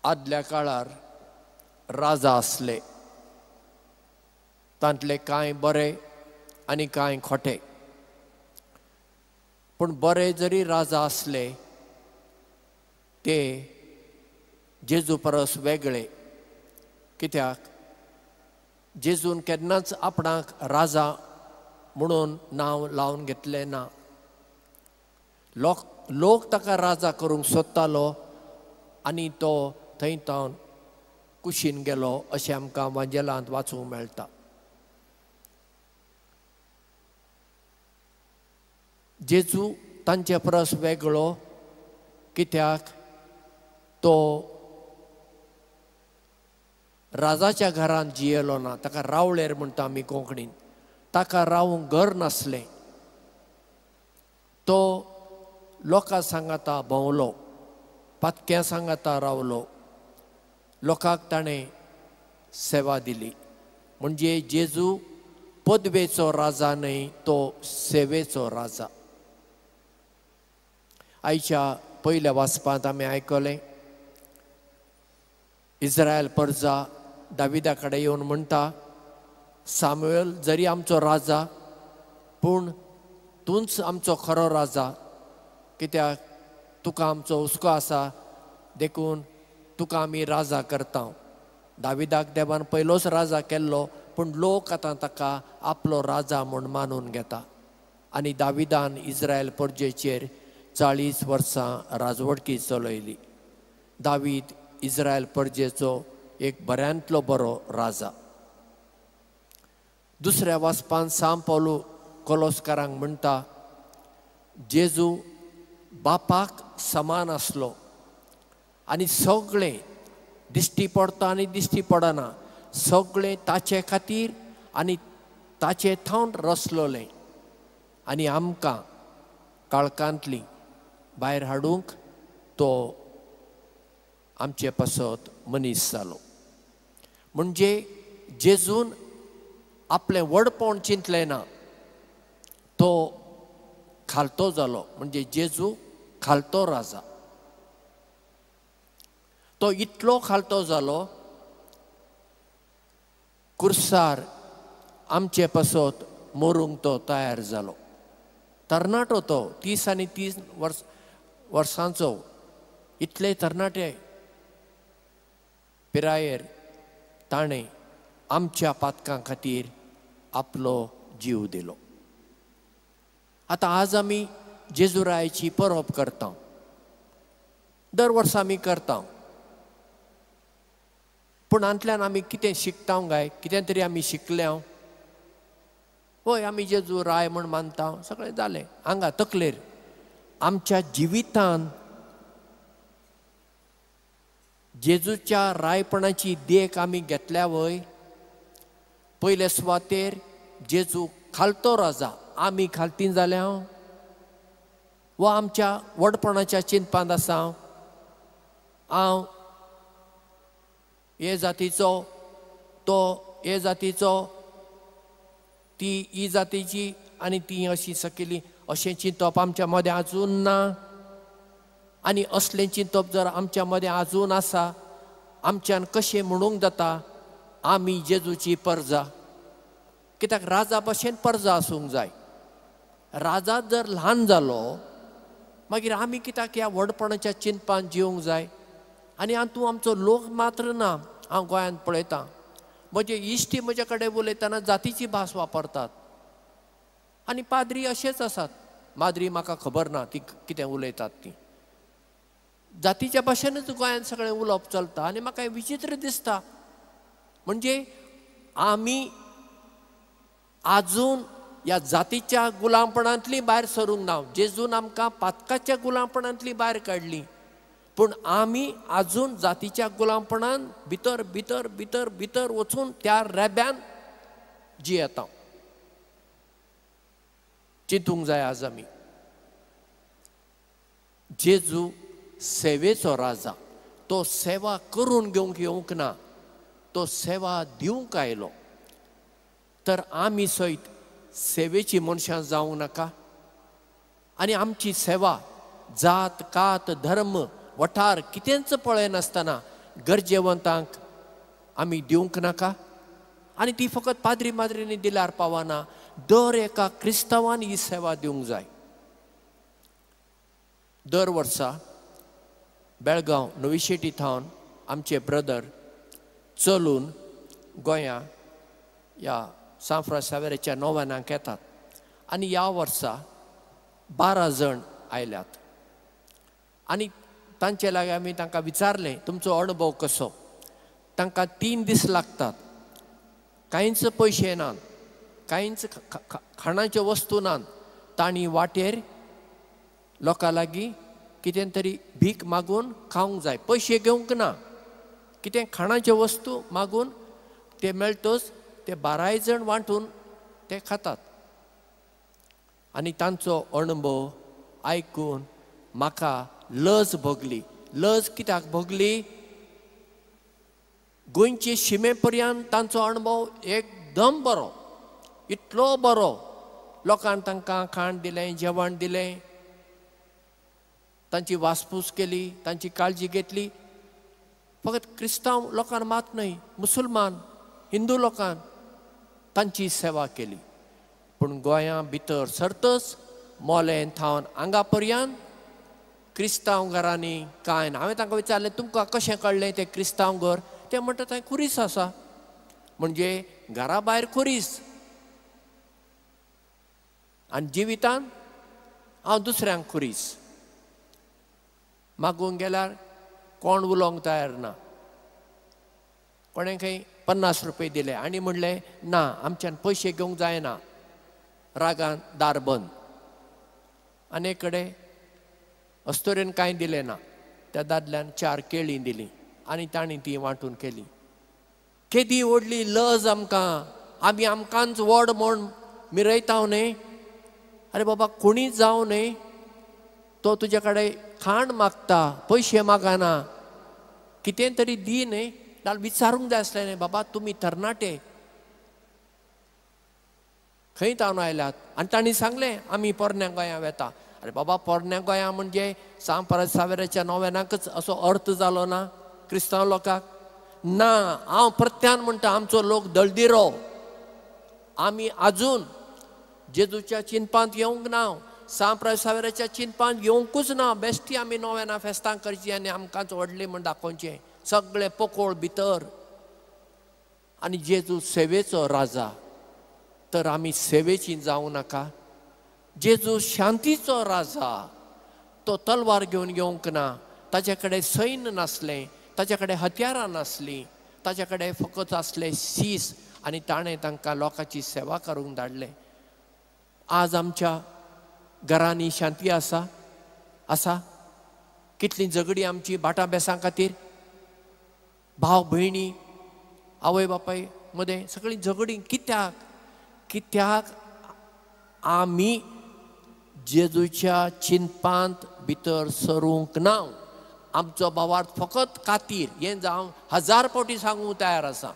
आदल्या काळार राजा आसले, तांतले कांय बरे आनी कांय खोटे. पूण बरे जरी राजा आसले ते जेजू परस वेगळे. कित्याक जेजून केन्नाच आपणाक राजा म्हणून नांव लावन घेतलें ना. लोक ताका राजा करूंक सोदतालो आनी तो थंय तावन कुशीन गेलो अशें आमकां वांजेलांत वाचूंक मेळटा. जेजू तांचे परस वेगळो कित्याक तो राजाच्या घरांत जियेलो ना. ताका रावळेर म्हणटा आमी कोंकणीन. ताका रावूंक घर नासलें. तो लोकां सांगाता भोंवलो, पातक्यां सांगाता रावलो, लोकांक ताणें सेवा दिली. म्हणजे जेजू पदवेचो राजा न्हय, तो सेवेचो राजा. आयच्या पयल्या वाचपांत आमी आयकलें, इस्रायल परजा दाविदा कडेन येवन म्हणटा, सामुएल जरी आमचो राजा पूण तूंच आमचो खरो राजा, कित्याक तुका आमचो हुस्को आसा, देखून तुका आमी राजा करता. दाविदाक देवान पयलोच राजा केल्लो, पूण लोक आतां ताका आपलो राजा म्हूण मानून घेता. आनी दाविदान इस्रायल परजेचेर 40 वर्सां राजवटकी चलयली. दावीद इस्रायल परजेचो एक बऱ्यांतलो बरो राजा. दुसऱ्या वाचपान सांत पावलू कोलोस्कारांक म्हणटा, जेजू बापाक समान आसलो आनी सगळें दिश्टी पडटा आनी दिश्टी पडना सगळें ताचे खातीर आनी ताचे थावन रसलोलें आनी आमकां काळखांतली भायर हाडूंक तो आमचे पासत मनीस जालो. म्हणजे जेजून आपलें व्हडपण चिंतलें ना, तो खालतो जालो. म्हणजे जेजू खालतो राजा. तो इतलो खालतो जालो, कुर्सार आमचे पासत मरूंक तो तयार जालो. तरणाटो तो, 30 आनी 30 वर्सांचो, इतले तरणाटे पिरायेर ताणें आमच्या पातकां खातीर आपलो जीव दिलो. आतां आज आमी जेजुरायाची परब करता, दर वर्सा आमी करता, पूण हातूंतल्यान आमी कितें शिकता काय? कितें तरी आमी शिकल्या. हय, आमी जेजू राय म्हूण मानता, सगळें जालें हांगा तकलेर. आमच्या जिवितान जेजूच्या रायपणाची देख आमी घेतल्या वय? पयले सुवातेर जेजू खालतो राजा, आमी खालती जाल्या वा आमच्या व्हडपणाच्या चिंतपांत आसा, हांव हे जातीचो, तो हे जातीचो, ती ही जातीची आनी ती अशी सकयली, अशें चिंतप आमच्या मदें आजून ना. आनी असलें चिंतप जर आमच्या मदें आजून आसा, आमच्यान कशें म्हणूंक जाता आमी जेजूची परजा? कित्याक राजा भशेन परजा आसूंक जाय. राजा जर ल्हान जालो मागीर आमी कित्याक ह्या व्हडपणाच्या चिंतपान जिवंक जाय? आनी हातूंत आमचो लोक मात्र ना. हांव गोंयांत पळयतां, म्हजे इश्टी म्हजे कडेन उलयतना जातीची भास वापरतात आनी पाद्री अशेच आसात. माद्री म्हाका खबर ना ती कितें उलयतात ती. जातीच्या भाशेनूच गोंयांत सगळें उलोवप चलता आनी म्हाका विचित्र दिसता. म्हणजे आमी आजून ह्या जातीच्या गुलामपणांतली भायर सरूंक ना. जेजून आमकां पातकाच्या गुलामपणांतली भायर काडली, पूण आमी आजून जातीच्या गुलामपणान भितर भितर भितर भितर वचून त्या रेब्यान जियेता. चिंतूंक जाय आज आमी. जेजू सेवेचो राजा, तो सेवा करून घेवंक येवंक ना, तो सेवा दिवंक आयलो. तर आमी सयत सेवेची मनशां जावंक नाका? आनी आमची सेवा जात कात धर्म वठार कितेंच पळयनासतना गरजेवंतांक आमी दिवंक नाका? आनी ती फकत पाद्री माद्रींनी दिल्यार पावना, दर एका क्रिस्तांवान ही सेवा दिवंक जाय. दर वर्सा बेळगांव नवीशेटी थावन आमचे ब्रदर चलून गोंया ह्या सांत फ्रांसीस सावेराच्या नोवेनाक येतात आनी ह्या वर्सा 12 जण आयल्यात. आनी तांचे लागीं आमी तांकां विचारलें, तुमचो अणभव कसो? तांकां 3 दीस लागतात, कांयच पयशे नात, कांयच खाणाच्यो वस्तू नात. तांणी वाटेर लोकां लागीं कितें तरी भीक मागून खावंक जाय, पयशे घेवंक ना, कितें खाणाच्यो वस्तू मागून ते मेळटच ते 12 जण वांटून ते खातात. आनी तांचो अणभव आयकून म्हाका लज भोगली. लज कित्याक भोगली? गोंयचे शिमे पर्यंत तांचो अणभव एकदम बरो, इतलो बरो. लोकांक तांकां खाण दिलें, जेवण दिलें, तांची वासपूस केली, तांची काळजी घेतली. फकत क्रिस्तांव लोकांक मात न्हय, मुसलमान हिंदू लोकांक तांची सेवा केली. पूण गोंया भितर सरतच मोलें थावन हांगा पर्यंत क्रिस्तांव घरांनी कांय ना. हांवें तांकां विचारलें, तुमकां कशें कळ्ळें तें क्रिस्तांव घर? ते म्हणटा थंय खुरीस आसा, म्हणजे घरा भायर खुरीस आनी जिवितान हांव दुसऱ्यांक खुरीस. मागूंक गेल्यार कोण उलोवंक तयार ना. कोणें खंय 50 रुपये दिले आनी म्हणलें ना, आमच्यान पयशे घेवंक जायना. रागान दार बंद. आनी एक कडेन अस्तोरेन कांय दिलें ना, त्या दादल्यान 4 केळीं दिलीं आनी तांणी ती वांटून केली. केदी व्हडली लज आमकां! आमी आमकांच व्हड म्हूण मिरयता न्हय. अरे बाबा, कोणीच जावं न्हय, तो तुजे कडेन खाण मागता, पयशे मागना, कितें तरी दी न्हय. नाल्यार विचारूंक जाय आसलें न्हय, बाबा तुमी तरणाटे खंय तावन आयल्यात? आनी तांणी सांगलें, आमी पोरण्या गोंया वेता. अरे बाबा, पोरण्या गोंया म्हणजे सांत फ्रांसीस सावेराच्या नोवेनाकच असो अर्थ जालो ना क्रिस्तांव लोकांक? ना, हांव प्रत्यान म्हणटा, आमचो लोक दळदिरो. आमी आजून जेजूच्या चिंतपांत येवंक ना, सांत फ्रांसीस सावेराच्या चिंतपांत येवंकूच ना. बेश्टी आमी नोवेनां फेस्तां करचीं आनी आमकांच व्हडली म्हूण दाखोवचें, सगळें पोकोळ भितर. आनी जेजू सेवेचो राजा, तर आमी सेवेची जावं नाका? जेजू शांतीचो राजा, तो तलवार घेवन येवंक ना, ताचे कडेन सैन्य नासलें, ताचे कडेन हत्यारां नासलीं, ताचे कडेन फकत आसलें शीस आनी ताणें तांकां लोकांची सेवा करूंक धाडलें. आज आमच्या घरांनी शांती आसा? आसा? कितलीं झगडीं आमची भाटां बेसां खातीर, भाव भयणी आवय बापाय मदें सगळीं झगडीं कित्याक? कित्याक आमी जेजूच्या चिंतपांत भितर सरूंक ना. आमचो भावार्थ फकत कातीर, हें जावं 1000 फावटी सांगूंक तयार आसा,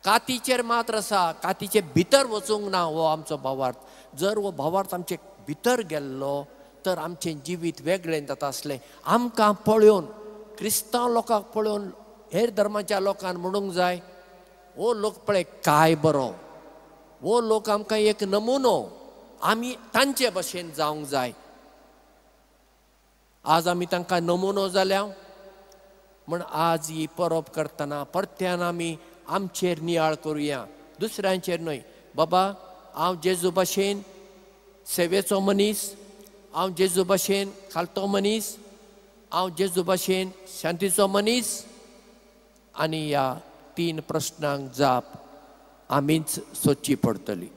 कातीचेर मात्र आसा, कातीचे भितर वचूंक ना हो आमचो भावार्थ. जर हो भावार्थ आमचे भितर गेल्लो तर आमचें जिवीत वेगळें जाता आसलें. आमकां पळोवन, क्रिस्तांव लोकांक पळोवन हेर धर्माच्या लोकांक म्हणूंक जाय, हो लोक पळय काय बरो, हो लोक आमकां एक नमुनो, आमी तांचे भशेन जावंक जाय. आज आमी तांकां नमुनो जाल्या म्हण आज ही परब करतना परत्यान आमी आमचेर नियाळ करुया, दुसऱ्यांचेर न्हय. बाबा, हांव जेजू भशेन सेवेचो मनीस, हांव जेजू भशेन खालतो मनीस, हांव जेजू भशेन शांतीचो मनीस. आनी ह्या 3 प्रश्नांक जाप आमीच सोदची पडटली.